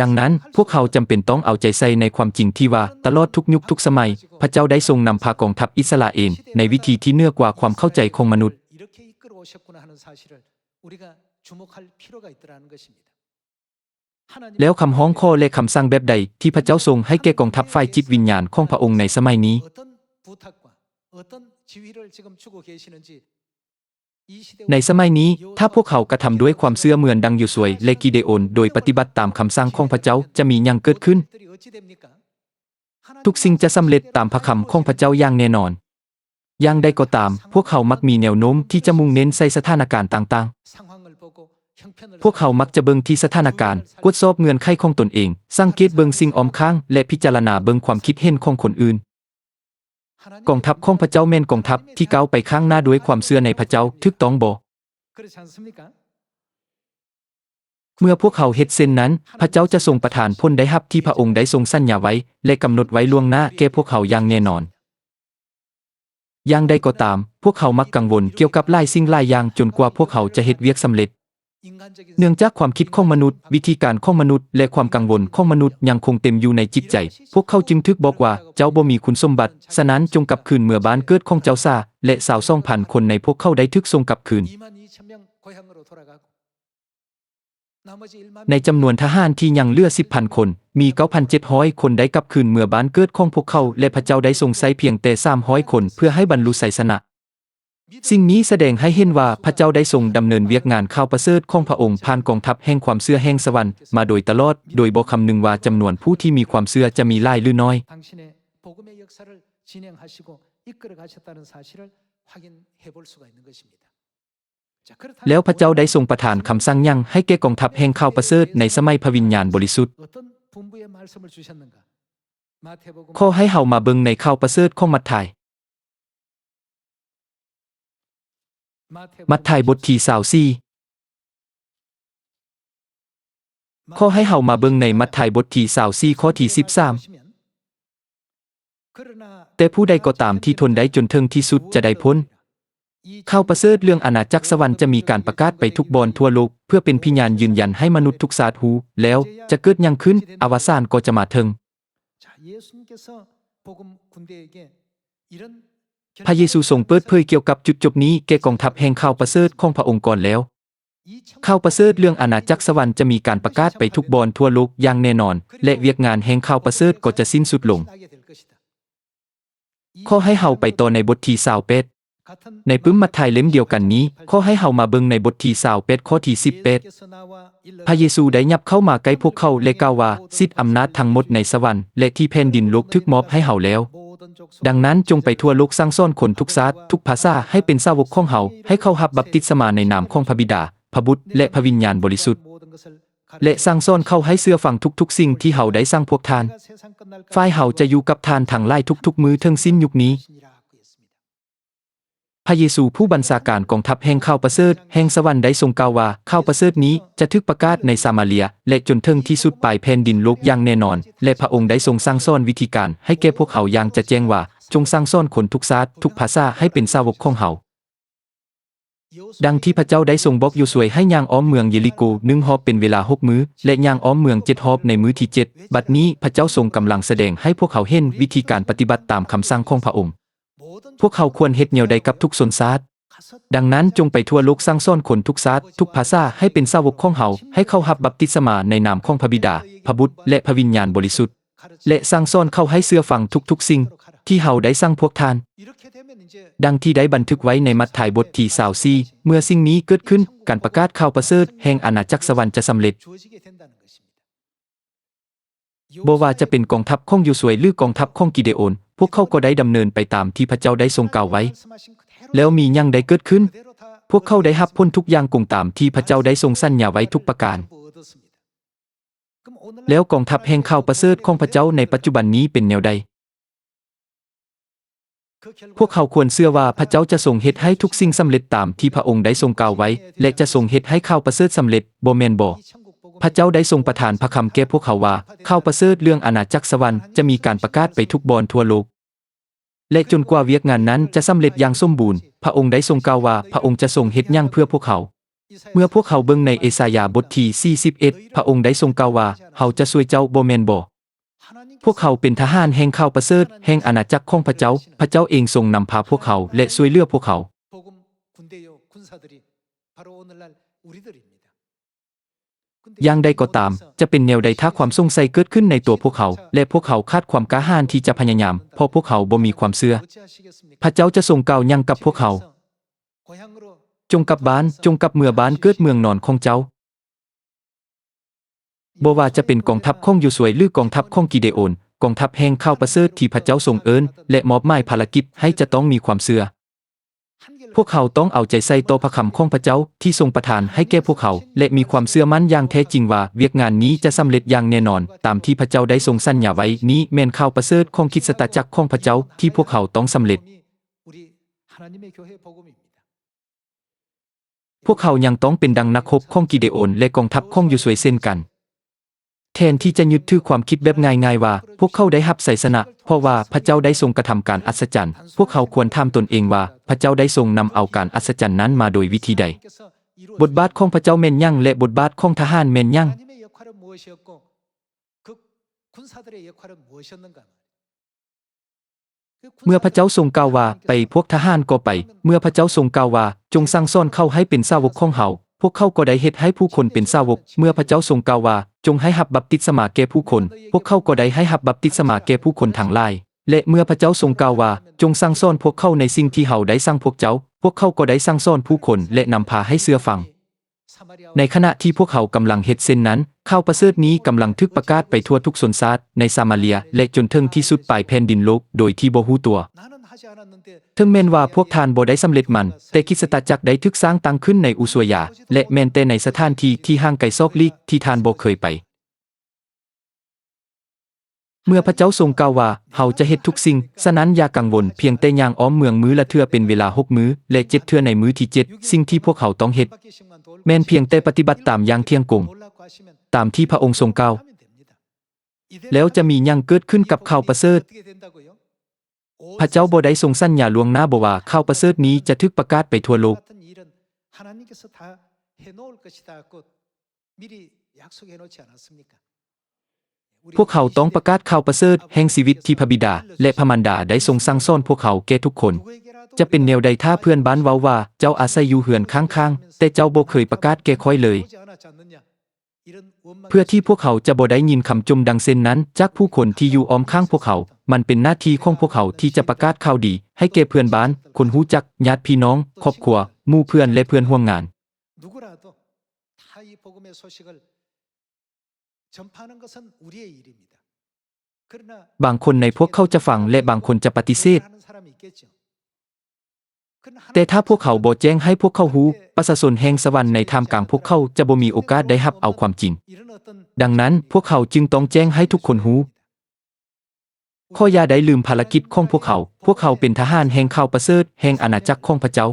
ດັ່ງນັ້ນ, ພວກເຮົາຈຳເປັນຕ້ອງເອົາໃຈໃສ່ໃນຄວາມຈິງທີ່ວ່າ, ຕະຫຼອດທຸກຍຸກທຸກສະໄໝ, ພະເຈົ້າໄດ້ຊົງນຳພາກອງທັບອິດສະຣາເອນໃນວິທີທີ່ເໜືອກວ່າຄວາມເຂົ້າໃຈຂອງມະນຸດ.ແລ້ວຄຳຮ້ອງຂໍ ແລະ ຄຳສັ່ງແບບໃດທີ່ພະເຈົ້າຊົງໃຫ້ແກ່ກອງທັບຝ່າຍຈິດວິນຍານຂອງພະອົງໃນສະໄໝນີ້? ໃນສະໄໝນີ້, ຖ້າພວກເຮົາກະທຳດ້ວຍຄວາມເຊື່ອເໝືອນດັ່ງໂຢຊວຍ ແລະ ກິເດໂອນ ໂດຍປະຕິບັດຕາມຄຳສັ່ງຂອງພະເຈົ້າ, ຈະມີຫຍັງເກີດຂຶ້ນ? ທຸກສິ່ງຈະສຳເລັດຕາມພະຄຳຂອງພະເຈົ້າຢ່າງແນ່ນອນ. ຢ່າງໃດກໍຕາມ, ພວກເຮົາມັກມີແນວໂນ້ມທີ່ຈະມຸ່ງເນັ້ນໃສ່ສະຖານະການຕ່າງໆ. ພວກເຮົາມັກຈະເບິ່ງທີ່ສະຖານະການ, ກວດສອບເງື່ອນໄຂຂອງຕົນເອງ, ສັງເກດເບິ່ງສິ່ງອ້ອມຂ້າງ ແລະ ພິຈາລະນາເບິ່ງຄວາມຄິດເຫັນຂອງຄົນອື່ນ. ກອງທັບຂອງພະເຈົ້າແມ່ນກອງທັບທີ່ກ້າວໄປຂ້າງໜ້າດ້ວຍຄວາມເຊື່ອໃນພະເຈົ້າ, ຖືກຕ້ອງບໍ່? ເມື່ອພວກເຮົາເຮັດເຊັ່ນນັ້ນ, ພະເຈົ້າຈະຊົງປະທານຜົນໄດ້ຮັບທີ່ພະອົງໄດ້ຊົງສັນຍາໄວ້ ແລະ ກຳນົດໄວ້ລ່ວງໜ້າແກ່ພວກເຮົາຢ່າງແນ່ນອນ. ຢ່າງໃດກໍຕາມ, ພວກເຮົາມັກກັງວົນກ່ຽວກັບຫຼາຍສິ່ງຫຼາຍຢ່າງຈົນກວ່າພວກເຮົາຈະເຮັດວຽກສຳເລັດ. ເນື່ອງຈາກຄວາມຄິດຂອງມະນຸດ, ວິທີການຂອງມະນຸດ ແລະ ຄວາມກັງວົນຂອງມະນຸດຍັງຄົງເຕັມຢູ່ໃນຈິດໃຈ, ພວກເຂົາຈຶ່ງຖືກບອກວ່າ, ເຈົ້າບໍ່ມີຄຸນສົມບັດ, ສະນັ້ນຈົ່ງກັບຄືນເມືອບານເກີດຂອງເຈົ້າຊາ, ແລະ ຊາວສອງພັນຄົນໃນພວກເຂົາໄດ້ຖືກສົ່ງກັບຄືນ. ໃນຈຳນວນທະຫານທີ່ຍັງເຫຼືອສິບພັນຄົນ, ມີເກົ້າພັນເຈັດຮ້ອຍຄົນໄດ້ກັບຄືນເມືອບ້ານເກີດຂອງພວກເຂົາ ແລະ ພະເຈົ້າໄດ້ຊົງໃຊ້ພຽງແຕ່ສາມຮ້ອຍຄົນເພື່ອໃຫ້ບັນລຸໄຊຊະນະ. ສິ່ງນີ້ສະແດງໃຫ້ເຫັນວ່າພະເຈົ້າໄດ້ຊົງດຳເນີນວຽກງານຂ່າວປະເສີດຂອງພະອົງຜ່ານກອງທັບແຫ່ງຄວາມເຊື່ອແຫ່ງສະຫວັນມາໂດຍຕະຫຼອດ, ໂດຍບໍ່ຄຳນຶງວ່າຈຳນວນຜູ້ທີ່ມີຄວາມເຊື່ອຈະມີຫຼາຍຫຼືໜ້ອຍ. 당신의 복음의 역사를 진행하시고 이끌어 가셨다는 사실을 확인해 볼 수가 있는 것입니다. ແລ້ວພະເຈົ້າໄດ້ຊົງປະທານຄຳສັ່ງຫຍັງໃຫ້ແກ່ກອງທັບແຫ່ງຂ່າວປະເສີດໃນສະໄໝພະວິນຍານບໍລິສຸດ? 어떤 분부의 말씀을 주셨는가? 마태복음 ຂໍໃຫ້ເຮົາມາເບິ່ງໃນຂ່າວປະເສີດຂອງມັດທາຍ. ມັດທາຍບົດທີຊາວສີ່. ຂໍໃຫ້ເຮົາມາເບິ່ງໃນມັດທາຍບົດທີຊາວສີ່ ຂໍ້ທີສິບສາມ. ແຕ່ຜູ້ໃດກໍຕາມທີ່ທົນໄດ້ຈົນເຖິງທີ່ສຸດຈະໄດ້ພົ້ນ. ຂ່າວປະເສີດເລື່ອງອານາຈັກສະຫວັນຈະມີການປະກາດໄປທຸກບ່ອນທົ່ວໂລກ ເພື່ອເປັນພະຍານຢືນຢັນໃຫ້ມະນຸດທຸກຊາດຮູ້, ແລ້ວຈະເກີດຫຍັງຂຶ້ນ, ອະວະສານກໍຈະມາເຖິງ. ພະເຢຊູຊົງເປີດເຜີຍກ່ຽວກັບຈຸດຈົບນີ້ແກ່ກອງທັບແຫ່ງຂ່າວປະເສີດຂອງພະອົງກ່ອນແລ້ວ. ຂ່າວປະເສີດເລື່ອງອານາຈັກສະຫວັນຈະມີການປະກາດໄປທຸກບ່ອນທົ່ວໂລກຢ່າງແນ່ນອນ ແລະ ວຽກງານແຫ່ງຂ່າວປະເສີດກໍຈະສິ້ນສຸດລົງ. ຂໍໃຫ້ເຮົາໄປຕໍ່ໃນບົດທີຊາວແປດ. ໃນປຶ້ມມັດທາຍເຫຼັ້ມດຽວກັນນີ້, ຂໍໃຫ້ເຮົາມາເບິ່ງໃນບົດທີຊາວແປດ ຂໍ້ທີສິບແປດ. ພະເຢຊູໄດ້ຫຍັບເຂົ້າມາໃກ້ພວກເຂົາ ແລະ ກ່າວວ່າ, ສິດອຳນາດທັງໝົດໃນສະຫວັນ ແລະ ທີ່ແຜ່ນດິນໂລກຖືກມອບໃຫ້ເຮົາແລ້ວ. ດັ່ງນັ້ນ, ຈົ່ງໄປທົ່ວໂລກສັ່ງສອນຄົນທຸກຊາດ, ທຸກພາສາໃຫ້ເປັນສາວົກຂອງເຮົາ, ໃຫ້ເຂົາຮັບບັບຕິສະມາໃນນາມຂອງພະບິດາ, ພະບຸດ ແລະ ພະວິນຍານບໍລິສຸດ. ແລະ ສັ່ງສອນເຂົາໃຫ້ເຊື່ອຟັງທຸກໆສິ່ງທີ່ເຮົາໄດ້ສັ່ງພວກທ່ານ. ຝ່າຍເຮົາຈະຢູ່ກັບທ່ານທັງຫຼາຍທຸກໆມື້ເຖິງສິ້ນຍຸກນີ້. ພະເຢຊູ, ຜູ້ບັນຊາການກອງທັບແຫ່ງຂ່າວປະເສີດແຫ່ງສະຫວັນໄດ້ຊົງກ່າວວ່າ, ຂ່າວປະເສີດນີ້ຈະຖືກປະກາດໃນສາມາເລຍ ແລະ ຈົນເຖິງທີ່ສຸດປາຍແຜ່ນດິນໂລກຢ່າງແນ່ນອນ, ແລະ ພະອົງໄດ້ຊົງສັ່ງສອນວິທີການໃຫ້ແກ່ພວກເຮົາຢ່າງຈະແຈ້ງວ່າ, ຈົ່ງສັ່ງສອນຄົນທຸກຊາດ, ທຸກພາສາໃຫ້ເປັນສາວົກຂອງເຮົາ. ດັ່ງທີ່ພະເຈົ້າໄດ້ຊົງບອກໂຢຊວຍໃຫ້ຍ່າງອ້ອມເມືອງເຢລິໂກໜຶ່ງຮອບເປັນເວລາຫົກມື້ ແລະ ຍ່າງອ້ອມເມືອງເຈັດຮອບໃນມື້ທີເຈັດ. ບັດນີ້ພະເຈົ້າຊົງກຳລັງສະແດງໃຫ້ພວກເຮົາເຫັນວິທີການປະຕິບັດຕາມຄຳສັ່ງຂອງພະອົງ. ພວກເຮົາຄວນເຮັດແນວໃດກັບທຸກຊົນຊາດ? ດັ່ງນັ້ນ, ຈົ່ງໄປທົ່ວໂລກສັ່ງສອນຄົນທຸກຊາດ, ທຸກພາສາໃຫ້ເປັນສາວົກຂອງເຮົາ, ໃຫ້ເຂົາຮັບບັບຕິສະມາໃນນາມຂອງພະບິດາ, ພະບຸດ ແລະ ພະວິນຍານບໍລິສຸດ. ແລະ ສັ່ງສອນເຂົາໃຫ້ເຊື່ອຟັງທຸກໆສິ່ງທີ່ເຮົາໄດ້ສັ່ງພວກທ່ານ, ດັ່ງທີ່ໄດ້ບັນທຶກໄວ້ໃນມັດທາຍບົດທີຊາວສີ່. ເມື່ອສິ່ງນີ້ເກີດຂຶ້ນ, ການປະກາດຂ່າວປະເສີດແຫ່ງອານາຈັກສະຫວັນຈະສຳເລັດ. ບໍ່ວ່າຈະເປັນກອງທັບຂອງໂຢຊວຍ ຫຼື ກອງທັບຂອງກິເດໂອນ, ພວກເຂົາກໍໄດ້ດຳເນີນໄປຕາມທີ່ພະເຈົ້າໄດ້ຊົງກ່າວໄວ້. ແລ້ວມີຫຍັງໄດ້ເກີດຂຶ້ນ? ພວກເຂົາໄດ້ຮັບຜົນທຸກຢ່າງກົງຕາມທີ່ພະເຈົ້າໄດ້ຊົງສັນຍາໄວ້ທຸກປະການ. ແລ້ວກອງທັບແຫ່ງຂ່າວປະເສີດຂອງພະເຈົ້າໃນປັດຈຸບັນນີ້ເປັນແນວໃດ? ພວກເຮົາຄວນເຊື່ອວ່າພະເຈົ້າຈະຊົງເຮັດໃຫ້ທຸກສິ່ງສຳເລັດຕາມທີ່ພະອົງໄດ້ຊົງກ່າວໄວ້ ແລະ ຈະຊົງເຮັດໃຫ້ຂ່າວປະເສີດສຳເລັດ, ບໍ່ແມ່ນບໍ? ພະເຈົ້າໄດ້ຊົງປະທານພະຄຳແກ່ພວກເຮົາວ່າ, ຂ່າວປະເສີດເລື່ອງອານາຈັກສະຫວັນຈະມີການປະກາດໄປທຸກບ່ອນທົ່ວໂລກ. ແລະ ຈົນກວ່າວຽກງານນັ້ນຈະສຳເລັດຢ່າງສົມບູນ, ພະອົງໄດ້ຊົງກ່າວວ່າພະອົງຈະຊົງເຮັດຫຍັງເພື່ອພວກເຮົາ. ເມື່ອພວກເຮົາເບິ່ງໃນເອສາຍາບົດທີສີ່ສິບເອັດ, ພະອົງໄດ້ຊົງກ່າວວ່າ, ເຮົາຈະຊ່ວຍເຈົ້າ, ບໍ່ແມ່ນບໍ? ພວກເຮົາເປັນທະຫານແຫ່ງຂ່າວປະເສີດແຫ່ງອານາຈັກຂອງພະເຈົ້າ, ພະເຈົ້າເອງຊົງນຳພາພວກເຮົາ ແລະ ຊ່ວຍເຫຼືອພວກເຮົາ. ຢ່າງໃດກໍຕາມ, ຈະເປັນແນວໃດຖ້າຄວາມສົງໄສເກີດຂຶ້ນໃນຕົວພວກເຮົາ ແລະ ພວກເຮົາຂາດຄວາມກ້າຫານທີ່ຈະພະຍາຍາມ, ເພາະພວກເຮົາບໍ່ມີຄວາມເຊື່ອ? ພະເຈົ້າຈະຊົງກ່າວຫຍັງກັບພວກເຮົາ? ຈົ່ງກັບບ້ານ, ຈົ່ງກັບເມືອບ້ານເກີດເມືອງນອນຂອງເຈົ້າ. ບໍ່ວ່າຈະເປັນກອງທັບຂອງໂຢຊວຍ ຫຼື ກອງທັບຂອງກິເດໂອນ, ກອງທັບແຫ່ງຂ່າວປະເສີດທີ່ພະເຈົ້າຊົງເອີ້ນ ແລະ ມອບໝາຍພາລະກິດໃຫ້ຈະຕ້ອງມີຄວາມເຊື່ອ. ພວກເຮົາຕ້ອງເອົາໃຈໃສ່ຕໍ່ພະຄຳຂອງພະເຈົ້າທີ່ຊົງປະທານໃຫ້ແກ່ພວກເຮົາ ແລະ ມີຄວາມເຊື່ອໝັ້ນຢ່າງແທ້ຈິງວ່າວຽກງານນີ້ຈະສຳເລັດຢ່າງແນ່ນອນ, ຕາມທີ່ພະເຈົ້າໄດ້ຊົງສັນຍາໄວ້. ນີ້ແມ່ນຂ່າວປະເສີດຂອງຄຣິສຕະຈັກຂອງພະເຈົ້າທີ່ພວກເຮົາຕ້ອງສຳເລັດ. ພວກເຮົາຍັງຕ້ອງເປັນດັ່ງນັກຮົບຂອງກິເດໂອນ ແລະ ກອງທັບຂອງໂຢຊວຍເຊັ່ນກັນ. ແທນທີ່ຈະຍຶດຖືຄວາມຄິດແບບງ່າຍໆວ່າພວກເຂົາໄດ້ຮັບໄຊຊະນະ ເພາະວ່າພະເຈົ້າໄດ້ຊົງກະທຳການອັດສະຈັນ, ພວກເຮົາຄວນຖາມຕົນເອງວ່າ ພະເຈົ້າໄດ້ຊົງນຳເອົາການອັດສະຈັນນັ້ນມາໂດຍວິທີໃດ? ບົດບາດຂອງພະເຈົ້າແມ່ນຫຍັງ ແລະ ບົດບາດຂອງທະຫານແມ່ນຫຍັງ? ເມື່ອພະເຈົ້າຊົງກ່າວວ່າ, ໄປ, ພວກທະຫານກໍໄປ. ເມື່ອພະເຈົ້າຊົງກ່າວວ່າ, ຈົ່ງສັ່ງສອນເຂົາໃຫ້ເປັນສາວົກຂອງເຮົາ, ພວກເຂົາກໍໄດ້ເຮັດໃຫ້ຜູ້ຄົນເປັນສາວົກ. ເມື່ອພະເຈົ້າຊົງກ່າວວ່າ, ຈົ່ງໃຫ້ຮັບບັບຕິສະມາແກ່ຜູ້ຄົນ, ພວກເຂົາກໍໄດ້ໃຫ້ຮັບບັບຕິສະມາແກ່ຜູ້ຄົນທັງຫຼາຍ. ແລະ ເມື່ອພະເຈົ້າຊົງກ່າວວ່າ, ຈົ່ງສັ່ງສອນພວກເຂົາໃນສິ່ງທີ່ເຮົາໄດ້ສັ່ງພວກເຈົ້າ, ພວກເຂົາກໍໄດ້ສັ່ງສອນຜູ້ຄົນ ແລະ ນຳພາໃຫ້ເຊື່ອຟັງ. ໃນຂະນະທີ່ພວກເຮົາກຳລັງເຮັດເຊັ່ນນັ້ນ, ຂ່າວປະເສີດນີ້ກຳລັງຖືກປະກາດໄປທົ່ວທຸກຊົນຊາດໃນຊາມາເລຍ ແລະ ຈົນເຖິງທີ່ສຸດປາຍແຜ່ນດິນໂລກໂດຍທີ່ບໍ່ຮູ້ຕົວ. ເຖິງແມ່ນວ່າພວກທ່ານບໍ່ໄດ້ສຳເລັດມັນ, ແຕ່ຄຣິສຕະຈັກໄດ້ຖືກສ້າງຕັ້ງຂຶ້ນໃນອຸສວຍາ ແລະ ແມ່ນແຕ່ໃນສະຖານທີ່ທີ່ຫ່າງໄກສອກຫຼີກທີ່ທ່ານບໍ່ເຄີຍໄປ. ເມື່ອພະເຈົ້າຊົງກ່າວວ່າ, ເຮົາຈະເຮັດທຸກສິ່ງ, ສະນັ້ນຢ່າກັງວົນ, ພຽງແຕ່ຍ່າງອ້ອມເມືອງມື້ລະເທື່ອເປັນເວລາຫົກມື້ ແລະ ເຈັດເທື່ອໃນມື້ທີເຈັດ. ສິ່ງທີ່ພວກເຮົາຕ້ອງເຮັດ ແມ່ນພຽງແຕ່ປະຕິບັດຕາມຢ່າງທ່ຽງກົງ, ຕາມທີ່ພະອົງຊົງກ່າວ, ແລ້ວຈະມີຫຍັງເກີດຂຶ້ນກັບຂ່າວປະເສີດ? ພະເຈົ້າບໍ່ໄດ້ຊົງສັນຍາລ່ວງໜ້າບໍວ່າຂ່າວປະເສີດນີ້ຈະຖືກປະກາດໄປທົ່ວໂລກ? 미리 약속해 놓지 않았습니까? ພວກເຮົາຕ້ອງປະກາດຂ່າວປະເສີດແຫ່ງຊີວິດທີ່ພະບິດາ ແລະ ພະມານດາໄດ້ຊົງສັ່ງສອນພວກເຮົາແກ່ທຸກຄົນ. ຈະເປັນແນວໃດຖ້າເພື່ອນບ້ານເວົ້າວ່າເຈົ້າອາໄສຢູ່ເຮືອນຂ້າງໆ ແຕ່ເຈົ້າບໍ່ເຄີຍປະກາດແກ່ຂ້ອຍເລີຍ? ເພື່ອທີ່ພວກເຮົາຈະບໍ່ໄດ້ຍິນຄຳຈົ່ມດັ່ງເຊັ່ນນັ້ນຈາກຜູ້ຄົນທີ່ຢູ່ອ້ອມຂ້າງພວກເຮົາ, ມັນເປັນໜ້າທີ່ຂອງພວກເຮົາທີ່ຈະປະກາດຂ່າວດີໃຫ້ແກ່ເພື່ອນບ້ານ, ຄົນຮູ້ຈັກ, ຍາດພີ່ນ້ອງ, ຄອບຄົວ, ໝູ່ເພື່ອນ ແລະ ເພື່ອນຮ່ວມງານ. 누구라도 다 이 복음의 소식을 전파하는 것은 우리의 일입니다. 그러나 ບາງຄົນໃນພວກເຂົາຈະຟັງ ແລະ ບາງຄົນຈະປະຕິເສດ. 그러나 ແຕ່ຖ້າພວກເຮົາບໍ່ແຈ້ງໃຫ້ພວກເຂົາຮູ້, ປະຊາຊົນແຫ່ງສະຫວັນໃນທ່າມກາງພວກເຂົາຈະບໍ່ມີໂອກາດໄດ້ຮັບເອົາຄວາມຈິງ. 이런 어떤 ດັ່ງນັ້ນ, ພວກເຮົາຈຶ່ງຕ້ອງແຈ້ງໃຫ້ທຸກຄົນຮູ້. ຂໍຢ່າໄດ້ລືມພາລະກິດຂອງພວກເຮົາ. ພວກເຮົາເປັນທະຫານແຫ່ງຂ່າວປະເສີດແຫ່ງອານາຈັກຂອງພະເຈົ້າ.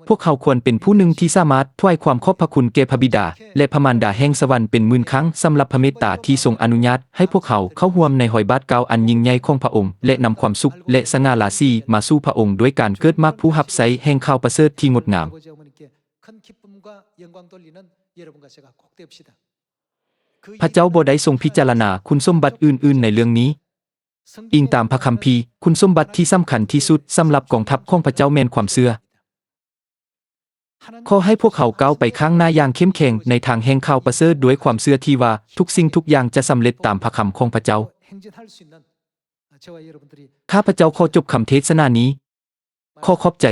ພວກເຮົາຄວນເປັນຜູ້ໜຶ່ງທີ່ສາມາດຖວາຍຄວາມຂອບພະຄຸນແກ່ພະບິດາ ແລະ ພະມານດາແຫ່ງສະຫວັນເປັນໝື່ນຄັ້ງ ສຳລັບພະເມດຕາທີ່ຊົງອະນຸຍາດໃຫ້ພວກເຮົາເຂົ້າຮ່ວມໃນຮອຍບາດກ້າວອັນຍິ່ງໃຫຍ່ຂອງພະອົງ ແລະ ນຳຄວາມສຸກ ແລະ ສະຫງ່າລາສີມາສູ່ພະອົງດ້ວຍການເກີດໝາກຜູ້ຮັບໃຊ້ແຫ່ງຂ່າວປະເສີດທີ່ງົດງາມ. 그 ພະເຈົ້າບໍ່ໄດ້ຊົງພິຈາລະນາຄຸນສົມບັດອື່ນໆໃນເລື່ອງນີ້. ອີງຕາມພະຄຳພີ, ຄຸນສົມບັດທີ່ສຳຄັນທີ່ສຸດສຳລັບກອງທັບຂອງພະເຈົ້າແມ່ນຄວາມເຊື່ອ. ຂໍໃຫ້ພວກເຮົາກ້າວໄປຂ້າງໜ້າຢ່າງເຂັ້ມແຂງໃນທາງແຫ່ງຂ່າວປະເສີດດ້ວຍຄວາມເຊື່ອທີ່ວ່າທຸກສິ່ງທຸກຢ່າງຈະສຳເລັດຕາມພະຄຳຂອງພະເຈົ້າ. 자, ຂ້າພະເຈົ້າຂໍຈົບຄຳເທດສະໜານີ້. ຂໍຂອບໃຈ.